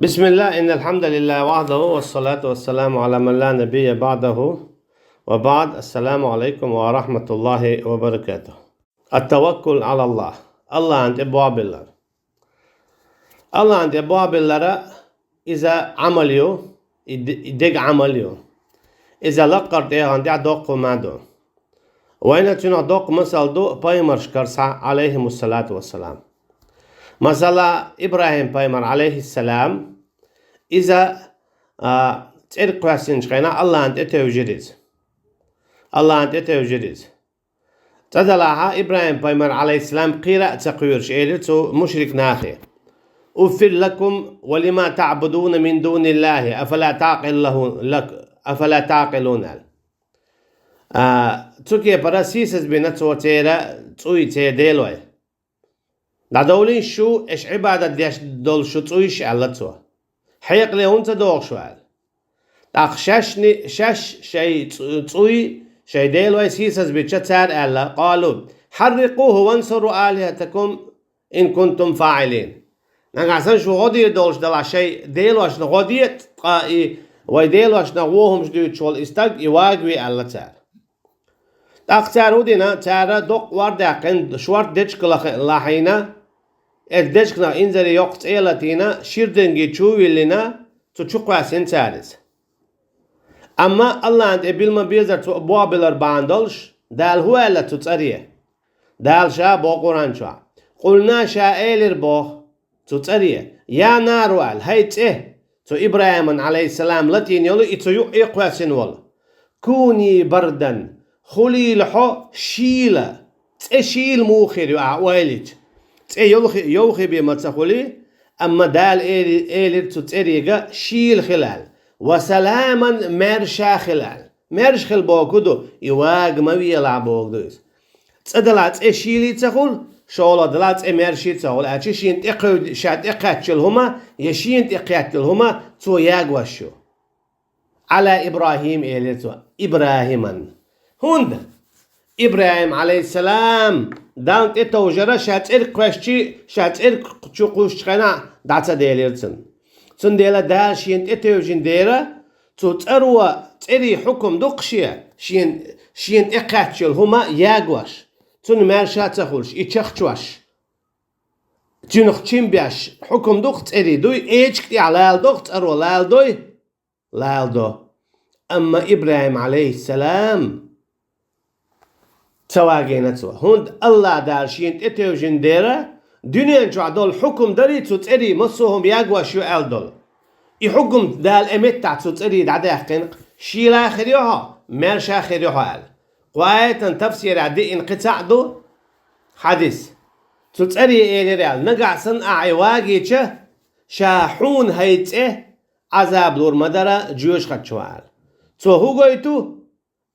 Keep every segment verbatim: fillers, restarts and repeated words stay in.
بسم الله، إن الحمد لله وحده، والصلاة والسلام على من لا نبي بعده، وبعد، السلام عليكم ورحمة الله وبركاته. التوكل على الله. Аллахӏан тӏе бобиллар. Аллахӏан тӏе бобиллара иза амал ю, и д-, и дега амал ю. Иза лаккъар тӏегӏан тӏе доккха ма ду. Вайна цунах доккха масал ду пайхамаршкара цхьа, алейхимуссалату вассалам. Масала, Ибрахим пайхамар, алейхиссалам, иза, а, цӏерга кхоьссинчу хенахь Аллахӏан тӏе тевжира иза. Аллахӏан тӏе тевжира иза. Цӏа далахьа Ибрахим пайхамар, алейхиссалам, кхера а ца кхоьруш, элира цу мушрик нахе: «أف لكم ولما تعبدون من دون الله أفلا تعقلون», аьлла. А, цу кепара сийсаз бина цо церан цӏуй, церан делой. «ДӀадовлийша шу, аша Ӏибадат деш долу шу цӀуйш», — аьлла цо. «Хьекъале хӀунда ца доху шу?» — аьлла. ТӀаккха шаьшни-, шаьш шайн цӀу-, цӀуй, шайн делой сийсаз бича, цара аьлла: «قالوا حرقوه وانصروا آلهتكم إن كنتم فاعلين». Нагахь санна шу гӀо дийр долуш далахь, шайн делошна гӀо де, ткъа и вай делошна вон хӀумаш дуьйцуш волу и стаг, и вагаве, аьлла цара. ТӀаккха цара хӀун дина, цара доккха ор даьккхина, шорта дечка лаха-, лахьийна, эцу дечканах инзаре йоккха цӀе а латийна, ширдинге чу а виллина, цу чу кхоьссина цара иза. Амма Аллахьан тӀе билма безар цу бобилар бахьана долуш, Дала хӀун аьлла цу цӀаре? Дала ша боху Къуръан чохь: «قلنا», ша элира боху цу цӀаре: «يا نار», — аьлла, хӀай цӀе, цу ИбрахӀиман, Ӏалайхиссалам, латийна йолу и цу юкъе кхоьссина волу: «كوني بردا», хуьлийла хьо шийла. ЦӀе шийла муха хир ю ахьа ойла йича? ЦӀе йовхи-, йовхи бен ма ца хуьлий, амма Дала эли-, элира цу цӀерега: «Шийла хила», — аьлла. «وسلاما», маьрша хила аьлла. Маьрша хила бохург ду, и вага ма велахь бохург ду иза. ЦӀа далахь цӀе шийла ца хуьлу, шолгӀа далахь цӀе маьрша ца хуьлу, аьлча шена тӀе кхевд-, ша тӀе кхаьччалла хӀума, я шена тӀе кхетталла хӀума цо ягош ю. «على إبراهيم», — элира цо, ИбрахӀиман. ХӀунда? ИбрахӀим, Ӏалайхиссалам, Далла тӀетовжара ша цӀерга кхоьссича, ша цӀерга чу кхуссучу хенахь дӀа ца делира цунна. Цундела Дала шена тӀетевжина дера, цу цӀаро, цӀерийн хьукам ду-кх шен, шен, шена тӀе кхаьччалла хӀума ягош, цунна маьрша а ца хуьлуш, и чахчош, цуьнах чим беш, хьукам ду-кх цӀерийн, дуй, эчиг тӀехь лаладо-кх цӀаро, лаладой? Лаладо. Амма ИбрахӀим, Ӏалайхиссалам, ца вагийна цо. ХӀунда Аллахь Дала шена тӀетевжина дера, дуьнен чохь долу хьукам дарий цу цӀерийн массо а хӀума ягош ю аьлла долу. И хьукам Дала и меттахь цу цӀерийн дӀадаьккхина-кх, шийла а хир ю хьо, маьрша а хир ю хьо аьлла. Кху аятан тафсирехь деана кхин цхьаъ ду хьадис. Цу цӀере элира аьлла: «Нагахь санна ахьа и вагийча, ша хьуна, хӀай цӀе, Ӏазаб лур ма дара жоьжахатичу», — аьлла. Цо хӀун гойту?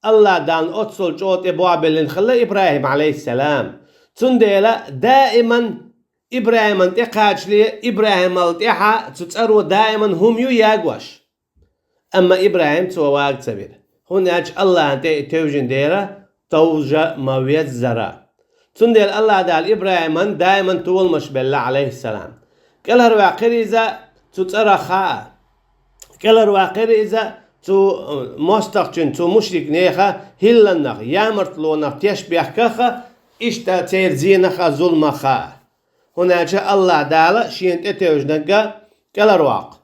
Аллахь Далла оццул чӀогӀа тӀе бобиллина хилла ИбрахӀим, Ӏалайхиссалам. Цундела даиман ИбрахӀиман тӀе кхачале, ИбрахӀимал тӀаьхьа цу цӀаро даиман хӀума ю ягош. Амма ИбрахӀим цо вага ца вира, хӀунда аьлча Аллахьан тӀе и тевжина дера, товжа ма веззара. Цундела Аллахь Дала ИбрахӀиман даиман толамаш белла, Ӏалайхиссалам. КӀелхьарваьккхира иза цу цӀарах хаа. КӀелхьарваьккхира иза цу, э, мостагӀчун, цу мушрик нехан хӀилланах, ямартлонах, тешнабехках а, иштта церан зенах а, зуламах а. ХӀунда аьлча Аллахь Дала шена тӀетевжинарг кӀелхьарвоккху.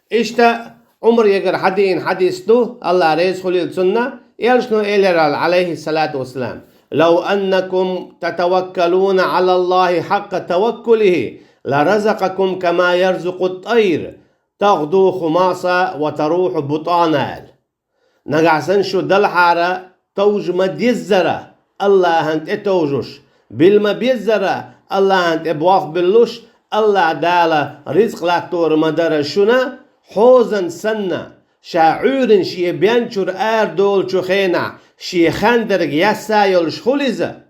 Иштта Ӏумар ягара хьадийна хьадис ду, Аллахь реза хуьлийла цунна, элчано элира аьлла, Ӏалайхиссалату вассалам: «لو أنكم تتوكلون على الله حق توكله لرزقكم كما يرزق الطير تغدو خماصا وتروح بطانا», — аьлла. Нагахь санна шу далхьара товжа ма деззара, Аллахьан тӀе товжуш, билма беззара, Аллахьан тӀе болх биллуш, Аллахь Дала ризкъ латтор ма дара шуна, хьозан санна, ша Ӏуьйранна шен бен чуьра арадолучу хенахь шен хандерг яьсса йолуш хуьлу иза.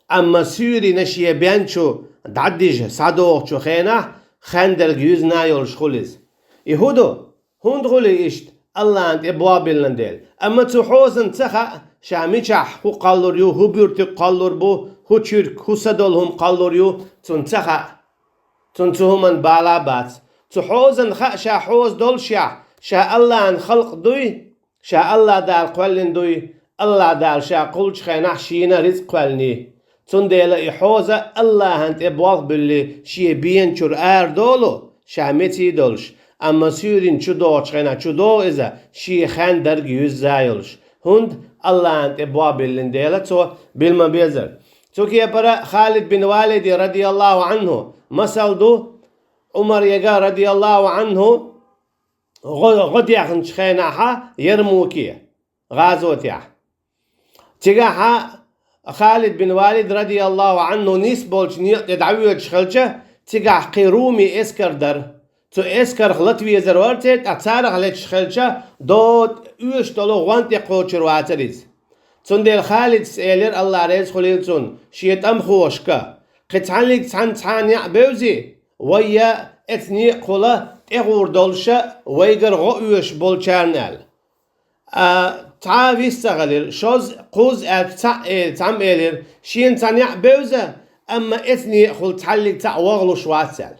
Амма суьйранна шен бен чу дӀадижа схьадохучу хенахь хандерг юьзна йолуш хуьлу иза. И хӀун ду? ХӀунда хуьлу иштта? Аллахьан тӀе бобиллина дела. Амма цу хьозанна ца хаьа, ша мичахь хӀун кхаллур ю, хӀун буьртиг кхаллур бу, хӀун чуьрк, хӀун са долу хӀума кхаллур ю, цунна ца хаьа. Цунна цу хӀуманна бала а бац. Цу хьозан хаа ша хьоза долушехь, ша Аллахьан халкъ дуй, ша Аллахь Дала кхоьллина дуй, Аллахь Дала ша кхуллучу хенахь шена рицкъ кхоьллиний. Цундела и хьоза Аллахьан тӀе болх буьллий, шен беначуьра арадолу, ша меций долуш, амма суьйрина чу догӀучу хенахь чу догӀу иза, шен хендарг юьзза йолуш. ХӀунда Аллахьан тӀе болх биллина дела цо билма безар. Цу кепара Халид бин Валиде, радияллаху Ӏанху, масал ду, Ӏумар яга, радияллаху Ӏанху, гӀо-, гӀо дехначу хенахьа Ярмуке, гӀазотехь. Цигахьа Халид бин Валид, радияллаху Ӏанху, нисболчу некъа тӀе дӀавоьдуш хилча, цигахь кхин руми эскар дара. Цу эскарх лата везар вара церан, ткъа царах леташ хилча, дот оьшуш долу гӀон тӀе кхочур вацара иза. Цундела Халидас элира, Аллахь реза хуьлийла цунна, шен тӀамхошка: «Кхин цхьаьнниг цхьаьна цхьа некъ бевзи, вай я эцу некъахула тӀегӀур долуша вайгара гӀо оьшуш болчарна», аьлла. А, цхьа а вист ца хилира, шозза, кхузза аьлча, цхьаъ э-, цхьамма элира: «Шена цхьа некъ бевза, амма эцу некъахула цхьаьнниг цхьаъ вагӀалуш вац», аьлла.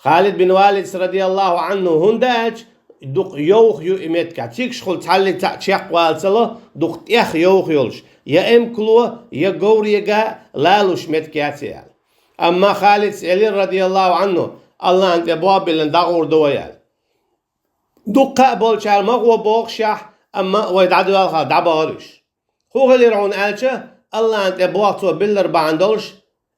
Халид бин Валидас, радияллаху Ӏанху, хӀунда аьлча, дукха йовха ю и меттиг, цигахула цхьаьнниг цхьаъ чекхвала ца ло, дукха тӀех йовха йолуш, я эмкало, я говрега лалуш меттиг яц и аьлла. Амма Халидас элира, радияллаху Ӏанху, Аллахьан тӀе болх биллина дӀагӀур ду вай аьлла. Дуккха а болчара ма гӀо бохушехь, амма вай дӀадоьлхахь дӀабахара уьш. ХӀун хилира хьуна аьлча, Аллахьан тӀе болх цо биллар бахьана долуш,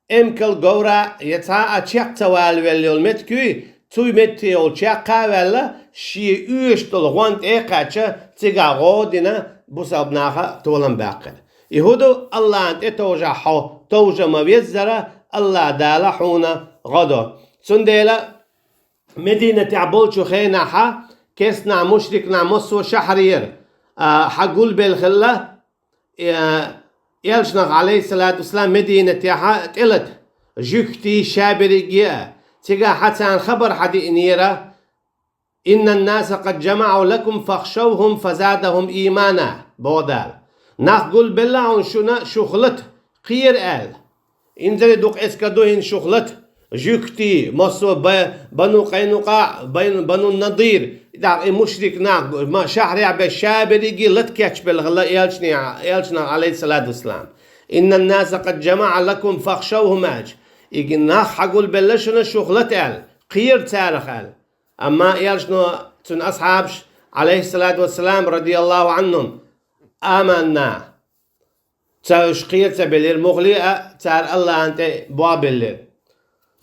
эмкал, говра я цхьа а чекх ца валавелла йолу меттиг юй, цу метте йолу чекх а ваьлла, шен оьшуш долу гӀон тӀе а кхаьчча, цигахь гӀо а дина, бусалба наха толам баьккхира. И хӀун ду, Аллахьан тӀе товжахь хьо, товжа ма веззара, Аллахь Дала хьуна гӀо до. Цундела Мединатехь болчу хенахьа керстанахь, мушрикнахь массо а шахьарера, а, хьан гулбелла хилла, э, элчанах, алейхиссалату вассалам, Мединатехьа тӀелата, жуьгтий, шаберриге а. Цигахь хьан царна хабар хьан диънера: «Иннан наса къад жамаӀу лакум фахшавхум фазадахум иймана», боху Дала. Нах гулбелла хьуна шуна шух лата, кхера аьлла. Инзаре дукха эскар ду хӀинца шух лата, жуьгтий, массо а ба-, Бану Къайнукъа, Байн-, Бану Надир, тӀаккха и мушрик нах, ма-, шахьарехь бен шаберриге лата кечбелла хилла элчане-, элчанах, алейхиссалату вассалам. «Иннан наса къад жамаӀа лакум фахшавхум», аьлча, и нах хьан гулбелла шуна шух лата аьлла, кхера царах аьлла. Амма элчано, цуьнан асхьабаш, алейхиссалату вассалам, радияллаху Ӏанхум, аманна. Ца уьш кхера ца белира, муххале а цара Аллахьан тӀе болх биллира.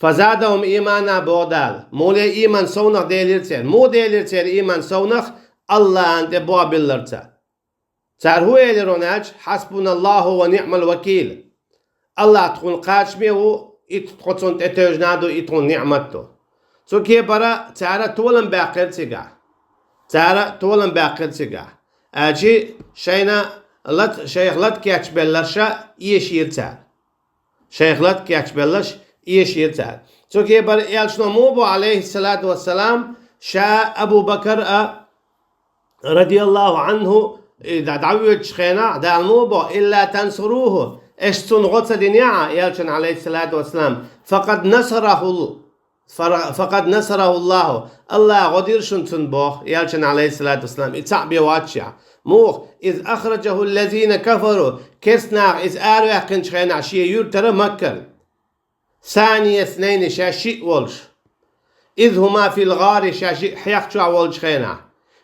«Фазадахум иймана», боху Дала. Муле ийман совнах делира церан. Муха делира церан ийман совнах? Аллахьан тӀе болх билларца. Цара хӀун элира хьуна аьлча: «Хьасбуналлаху ва ниъмал вакил». Аллахь тхуна кхачаме ву, и тхо цунна тӀетевжина ду, и тхуна ниъмат ду. Цу кепара цара толам баьккхира цигахь. Цара толам баьккхира цигахь. Аьлчи шайна лат-, шайх лата кечбелларша эшийра цара. Шайх лата кечбелларш эшийра цара. Цу кепара элчано муха бо, алейхиссалату вассалам, ша, Абу Бакар а, радияллаху Ӏанху, и дӀа-, дӀавоьдучу хенахь, Дала муха бо: «Илла тансуруху», аша цунна гӀо ца динехь, элчана, алейхиссалату вассалам, «факъад насарахул-, фара-, факъад насарахуллаху», Аллахь гӀо дира шуна цунна боху, элчана, алейхиссалату вассалам, и цхьаъ бен воццушехь. Муха: «Из ахраджаху ллазина кафару», керстанаха иза араваьккхинчу хенахь шен юьртара Маккара. «Сания снайни», ша шиъ волуш. «Из хӀума фил гӀари», ша шиъ хьех чохь волчу хенахь.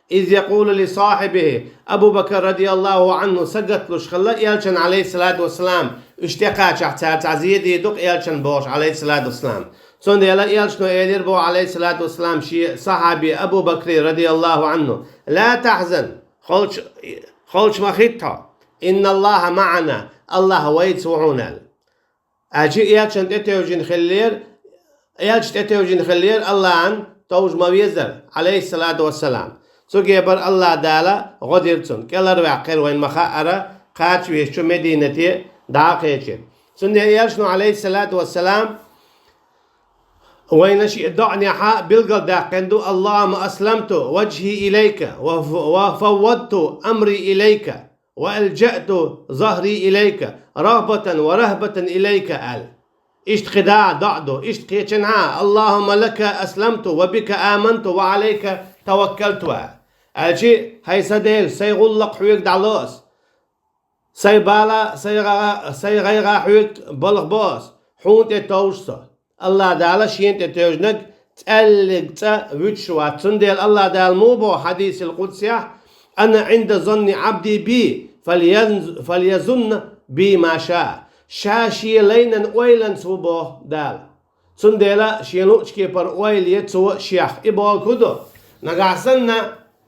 «Из якъулу ли сахьибихи», Абу Бакар, радияллаху Ӏанху, сагатлуш хилла элчана, алейхиссалату вассалам, уьш тӀекхачахь цара цхьа зен дийр ду-кх элчана бохуш, алейхиссалату вассалам. Цундела элчано элира боху, алейхиссалату вассалам, шен сахьаби Абу Бакри, радияллаху Ӏанху: «Ла тахьзан», халч-, халчу ма хӀитта хьо, «инналлаха маӀана», Аллахь вайца ву хьуна аьлла. Аьлча элчана тӀетевжина хиллера, элча тӀетевжина хиллера Аллахьан, товжа ма везара, алейхиссалату вассалам. Цу кепара Аллахь Дала гӀо дира цунна, кӀелхьарваьккхира, вайна ма-хаъара, кхача везачу Мединате дӀа а кхечира. Цундела элчано, алейхиссалату вассалам, вайна шен доӀанехьа билгалдаьккхина ду: «Аллахумма асламту ваджхи илайка ва, ва фаввадту амри илайка». «Ва алджаъту захри илайка рагӀбатан ва рахӀбатан илайка», аьлла. Иштта кхидӀа доӀа ду, иштта кхечанхьа: «Аллахумма лака асламту ва бика аманту ва Ӏалайка таваккалту», аьлча, хӀай сан Дела, сай гӀуллакх хьоьга дӀалу ас. Сай бала, сай гӀа-, сай гӀайгӀа хьоьга балха бо ас, хьуна тӀе товш со. АллахӀ Дала шена тӀе тевжнарг цӀаьллиг цӀа вуьтуш вац. Цундела АллахӀ Дала муха боху хьадисил къудсехь: «Ана Ӏинда занни Ӏабди би, фальяз-, фальязунна би ма ша». Ша шен лайнан ойланца ву боху Дала. Цундела шен луъучу кепара ойла е цо шех. И бохург хӀун ду? Нагахь санна,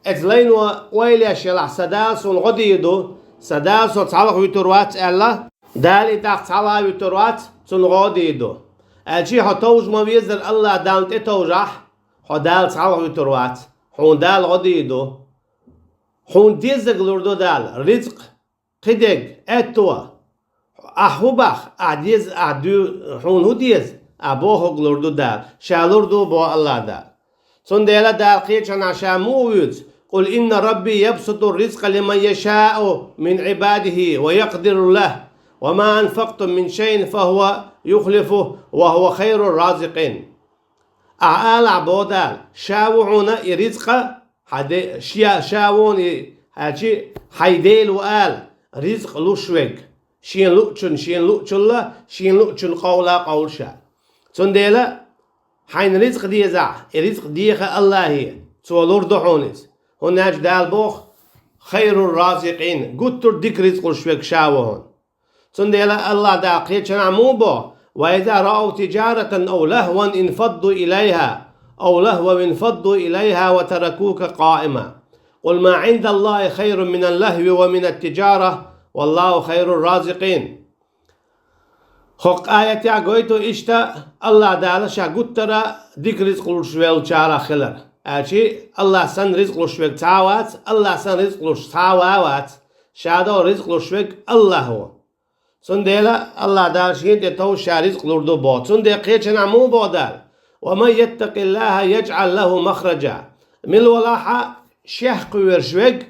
оцу лайно ойла еш елахь, сан Дала суна гӀо дийр ду, сан Дала со цхьалха вуьтур вац аьлла, Дала и тӀаккха цхьалха вуьтур вац, цунна гӀо дийр ду. Аьлча хьо товжа ма везара АллахӀ Далла тӀе товжахь, хьо Дала цхьалха вуьтур вац, хьуна Дала гӀо дийр ду. Хьуна деззарг лур ду Дала, рицкъ, кхидерг, аьтто. Ахь хӀун боху, ахь деза, ахь дуьйцу, хьуна хӀун деза, ахь бохург лур ду Дала, ша лур ду боху АллахӀ Дала. Цундела Дала кхечанхьа ша муха вуьйцу: «Къул инна Рабби ябсуту рризкъа лиман яшаъу мин Ӏибадихи ва якъдиру лаху, ва ма анфакътум мин шайин фахува юхлифуху, ва хува хайру рразикъин». Ахь алахь, боху Дала, ша ву хьуна и рицкъа, хьан де-, ша, ша ву хьуна и, хьаьчи, хьайн Дела ву ала, рицкъ луш верг, шена луъучун, шена луъучулла, шена луъучун къовла къовлуш а. Цундела хьайна рицкъ дезахь, и рицкъ деха АллахӀе, цо лур ду хьуна иза. ХӀунда аьлча Дала боху: «Хайру рразикъин», гуттар а дика рицкъ луш верг ша ву хьуна. Цундела АллахӀ Дала кхечанхьа муха боху: «Ва иза раав тижаратан ав лахван инфадду илайха, ав лахван инфадду илайха ва таракука къаима. Къул ма Ӏиндаллахи хайрун минал лахви ва минат тижара, валлаху хайру рразикъин». ХӀокху аятехь гойту иштта АллахӀ Дала ша гуттара а дика рицкъ луш веллачарах хилар. Аьлчи, АллахӀ санна рицкъ луш верг цхьа а вац, АллахӀ санна рицкъ луш цхьа а ван а вац. Ша долу рицкъ луш верг АллахӀ ву. Цундела АллахӀ Дала шена тӀе товш ша рицкъ лур ду боху. Цундела кхечанхьа муха боху Дала: «Ва ман яттакъиллаха яжӀал лаху махража». Мила валахь а шех кхоьруш верг,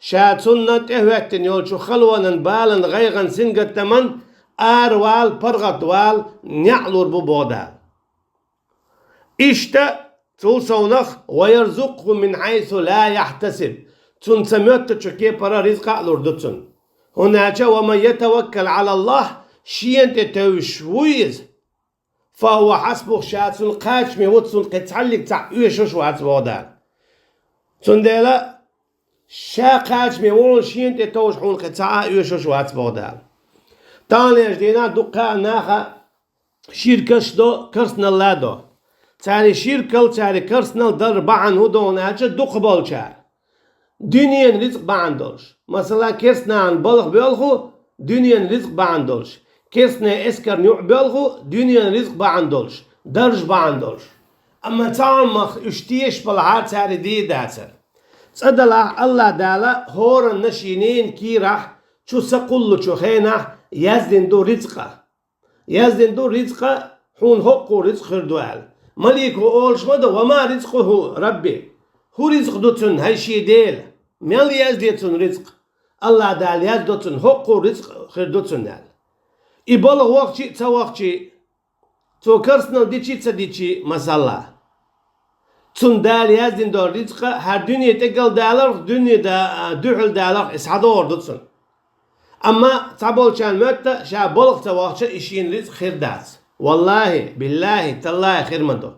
ша цунна тӀехӀоьттина йолчу халонан, балан, гӀайгӀан, сингаттаман аравала, паргӀатвала неӀ лур бу боху Дала. Иштта, цул совнах, «ва ярзукъху мин хьайсу ла яхьтасиб», цунна ца моьттучу кепара ризкъа а лур ду цунна. ХӀунда аьлча: «Ва ман ятаваккал Ӏалаллахь», шена тӀе тевжаш ву иза, «фа хӀува хьасбух», ша цунна кхачаме ву, цунна кхин цхьаллиг цхьаъ оьшуш вац боху Дала. Цундела ша кхачаме ву, шена тӀе товжаш хьуна кхин цхьа а оьшуш вац боху Дала. Таханлерчу дийнахь дуккха а наха ширкаш до, керстаналла до. Цаьрий ширкал, цаьрий керстанал дар бахьана хӀун ду аьлча, дукхахболчара дуьненан рицкъ бахьана долуш. Масала, керстанан балха боьлху дуьненан рицкъ бахьана долуш. Керстанан эскарна юкъа боьлху дуьненан рицкъ бахьана долуш, дарж бахьана долуш. Амма цхьа хӀуманах уьш тешаш балахьара, цаьрий дийр дацара. ЦӀа далахь, АллахӀ Дала хӀоранна шен ненан кийрахь чу са кхуллучу хенахь яздина ду рицкъа. Яздина ду рицкъа, хьуна хӀокхо рицкъ хир ду аьлла. Малико олуш ма ду: «Ва ма ризкъуху Рабби». ХӀун рицкъ ду цуьнан, хӀай шен Дела? Мел язде цунна рицкъ? АллахӀ Дала яздо цунна, хӀокхо рицкъ хир ду цунна аьлла. И балха вахчий а, ца вахчий а, цо керстанал дичий а, ца дичий а, масала. Цунна Дала яздина долу рицкъа, хӀара дуьне тӀегалдаларх, дуьне да-, дуьхьал даларх и схьадогӀур ду цунна. Амма цхьаболчарна моьтту, ша балха ца вахча, и шена рицкъ хир дац. ВаллахӀи, биллахӀи, таллахӀи, хир ма ду.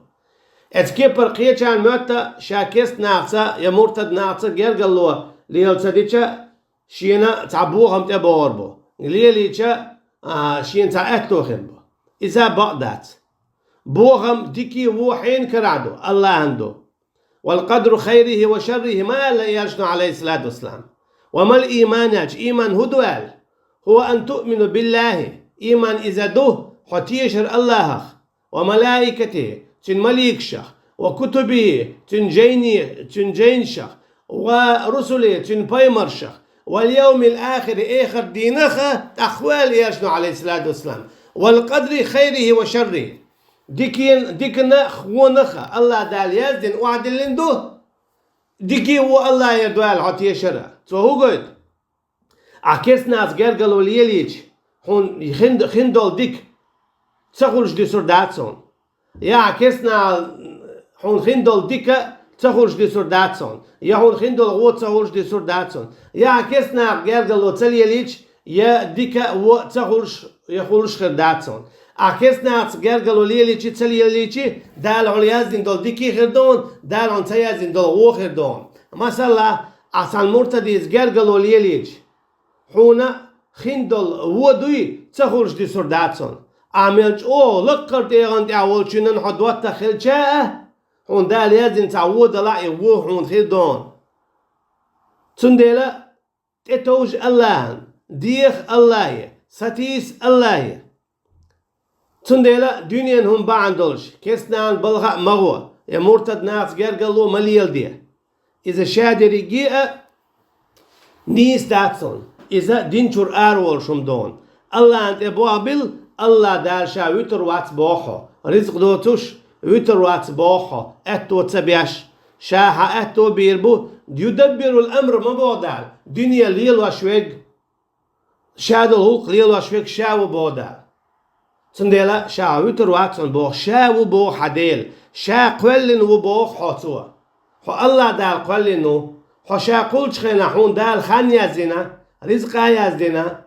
Оцу кепара кхечарна моьтту, ша керста нахаца я муртад нахаца гергарло лела ца дича, шена цхьа бохам тӀебогӀур бу. Лелийча, а, шена цхьа аьтто хир бу. Иза бакъ дац. Бохам дикий ву хьенан карахь ду, АллахӀан ду. «Вал къадру хайрихи ва шаррихи», ма аьлла Элчано, Ӏалайхиссалату вассалам. «Ва мал ийман», аьлча, ийман хӀун ду аьлла? «ХӀува ан туъмина биллахӀи», ийман иза ду, хьо тешар АллахӀах, «ва малаикатихи», цуьнан маликашах, «ва кутубихи», цуьнан жайни-, цуьнан жайнашах, «ва русулихи», цуьнан пайхамаршах, «вал явмил ахири», эхар дийнах, тӀаккха хӀун аьлла Элчано, Ӏалайхиссалату вассалам? «Вал къадри хайрихи ва шаррихи». Дикан-, диканах, вонах АллахӀ Дала яздина, охьадиллина ду. Дикий ву АллахӀера ду аьлла хьо тешара. Цо хӀун гойту? Ахь керста нахаца гергарло лелийча, хьуна хин, хин долу дика ца хуьлуш дуьсур дац хьуна. Я керстанаха хьуна хин долу дика ца хуьлуш дуьсур дац хьуна. Я хьуна хин долу гӀо ца хуьлуш дуьсур дац хьуна. Я керстанаха гергарло ца лелийча, я дика а, во а ца хуьлуш, я хуьлуш хир дац хьуна. Ахь керстанахаца гергарло лелийча, ца лелийча, Дала хьуна яздина долу дика а хир ду хьуна, Дала хьуна ца яздина долу гӀо а хир ду хьуна. Масала, ахь цхьана муртадица гергарло лелийча, хьуна хин долу во дуй ца хуьлуш дуьсур дац хьуна. Ахь мел чӀогӀа лаккхара тӀегӀан тӀехь волчуьнан хьо доттагӀа хилча а, хьуна Дала яздина цхьа во далахь а, и во хьуна хир ду хьуна. Цундела тӀетовжа Аллахьан, деха Аллахье, сатийса Аллахье. Цундела дуьненан хӀума бахьана долуш, керстанан балха а ма гӀо, я муртад нахаца гергарло ма леладе. Иза ша дерриге а нийса дац хьуна. Иза дин чуьра ара волуш хӀума ду хьуна. Аллахьан тӀе болх билла, Аллахь Дала ша вуьтур вац боху хьо, ризкъ доцуш вуьтур вац боху хьо, аьтто ца беш. Ша хьан аьтто бийр бу, юдаббирул амр ма боху Дала, дуьне лелош верг. Ша долу гӀуллакх лелош верг ша ву боху Дала. Цундела ша хьан вуьтур вац хьуна боху, ша ву боху хьан Дела, ша кхоьллина ву боху хьо Цо. Хьо Аллахь Дала кхоьллина ву. Хьо ша кхуллучу хенахь хьуна Дала хан яздина, ризкъа яздина,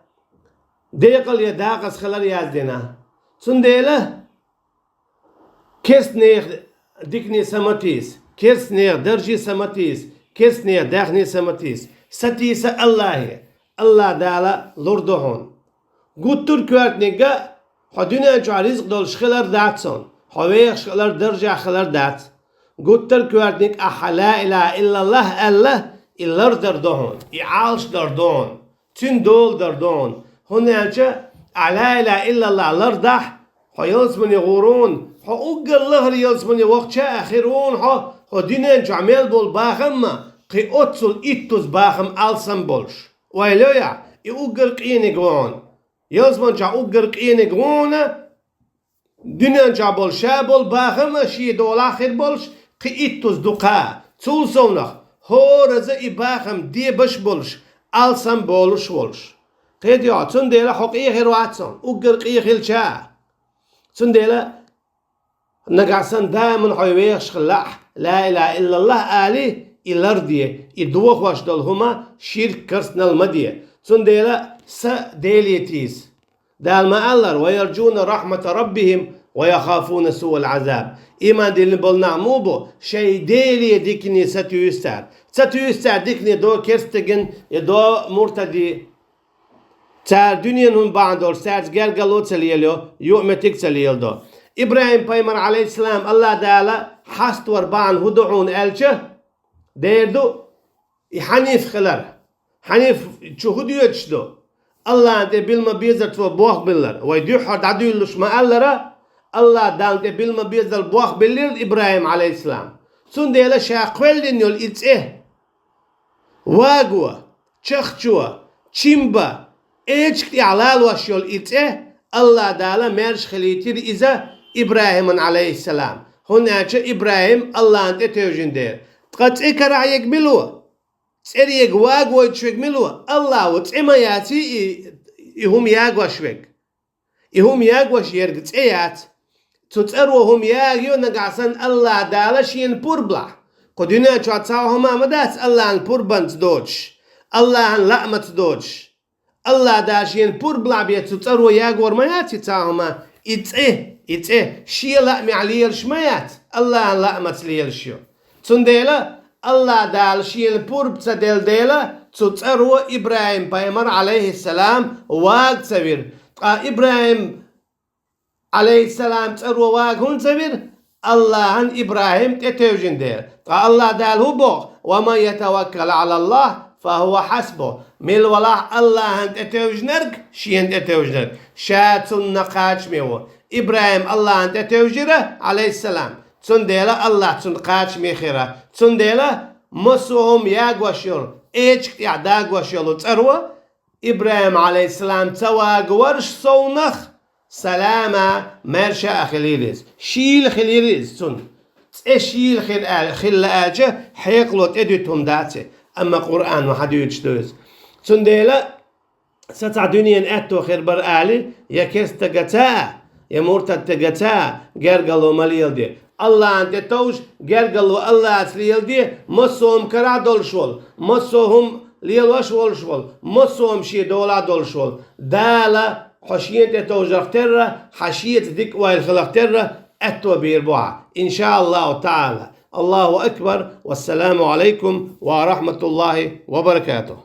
декъал я дакъаза хилар яздина. Цундела керстанех дикане са ма тийса, керстанех дарже са ма тийса, керстанех даьхне са ма тийса. Сатийса Аллахье, Аллахь Дала лур ду хьуна. Гуттар а коьртаниг а хьо дуьнен чохь ризкъ долуш хилар дац хьуна, хьо вехаш хилар, даржехь хилар дац. Гуттар а коьртаниг ахьа ла илаха иллаллахӀ аьлла, и лардар ду хьуна, и Ӏалашдар ду хьуна, цуьнан дола дар ду хьуна. ХӀунда аьлча ахьа ла илаха иллаллахӀ лардахь, хьо ялсамане гӀур ву хьуна, хьо уггар лахара ялсамане вахча а хир ву хьуна хьо, хьо дуьнен чохь мел болу бахам а кхин оццул иттуза бахам алсам болуш. Ойла йо ахь, и уггар къениг ву хьуна. Ялсаман чохь уггар къениг ву хьуна, дуьнен чохь болу ша болу бахам а шен долахь хир болуш, кхин иттуза дукха. Цул совнах, хӀораза и бахам дебаш болуш, алсам болуш волуш. Кхетий хьо, цундела хьо къен хир вац хьуна, уггар къен хилча а. Цундела нагахь санна даиман хьо вехаш хилахь, ла илаха иллаллахӀ али, и ларде, и дохош долу хӀума ширк, керстанал ма де. Цундела са Деле тийса. Дала ма аллара: «Ва ярджуна рахьмата раббихӀим ва яхафуна суал Ӏазаб». Иман диллина болу нах муха бу, шайн Деле дикане са туьйсу цара. Ца туьйсу цара дикане до керстаган я до муртаде. Цара дуьненан хӀума бахьана долуш, цаьрца гергарло а ца лелайо, юкъаметтиг а ца леладо. ИбрахӀим-пайхамар, Ӏалайхиссалам, Аллахь Дала хьаставар бахьана хӀун ду хьуна аьлча, дера ду и хьаниф хилар. Хьаниф чу хӀун доьдуш ду? Аллахьан тӀе билма безар цо болх биллар. Вай дуьххьара дӀадуьйлалуш ма-аллара, Аллахь Далла тӀе билма безар болх биллира ИбрахӀим, Ӏалайхиссалам. Цундела ша кхоьллина йолу и цӀе, ваго, чахчо, чимба, эчиг тӀехь лалош йолу и цӀе Аллахь Дала маьрша хилийтира иза ИбрахӀиман, Ӏалайхиссалам, хӀунда аьлча ИбрахӀим Аллахьан тӀе тевжина дела. Ткъа цӀе карахь ерг мила ву? ЦӀера ерг, ваго йойтуш верг мила ву? Аллахь ву, цӀе ма яций и, и хӀума ягош верг. И хӀума ягош ерг цӀе яц. Цу цӀаро хӀума ягайо нагахь санна Аллахь Дала шена пурбалахь. Кху дуьнен чохь цхьа хӀума ма дац Аллахьан пурбанца доцуш, Аллахьан лаамаца доцуш. Аллахь Дала шена пурбалахь бен цу цӀаро ягор ма яц и цхьа хӀума. И цӀе, и цӀе шен лаамехь лелаш ма яц, Аллахьан лаамаца лелаш ю. Цундела Аллахь Дала шена пурба ца делла дела, цу цӀаро ИбрахӀим-пайхамар, Ӏалайхиссалам, вага ца вира. Ткъа ИбрахӀим, Ӏалайхиссалам, цӀаро вага хӀунда ца вира? Аллахьан ИбрахӀим тӀетевжина дела. Ткъа Аллахь Дала хӀун боху: «Ва ман ятаваккал Ӏалаллахь, фа хӀува хьасбух». Мила валахь Аллахьан тӀетевжинарг, шена тӀетевжинарг, ша цунна кхачаме ву. ИбрахӀим Аллахьан тӀетевжира, Ӏалайхиссалам. Цундела Аллахь цунна кхачаме хира. Цундела массо а хӀума ягош йолу, эчиг тӀехь дагош йолу цӀаро ИбрахӀим, Ӏалайхиссалам, ца вагаварш совнах, салама, маьрша а хилийла иза, шийла хилийла иза цунна. ЦӀе шийла хир аьл-, хилла аьлча, хьекъало тӀедуьту хӀума дац и, амма Къуръано хьан дуьйцуш ду иза. Цундела Сан цхьа дуьненан аьтто хир бара али, я керстагаца а, Я муртадтагаца гергарло ма леладе. АллахӀан тӀе товжа, гергарло АллахӀаца леладе, массо а хӀума карахь долуш волу, массо а хӀума лелош волуш волу, массо а хӀума шен долахь долуш волу. Дала хьо шена тӀе товжарх терра, хьан шеца дика ойла хиларх терра аьтто бийр бу хьан, иншааллаху таӀала. Аллаху акбар. Вассаламу алайкум ва рахматуллахи ва баракатух.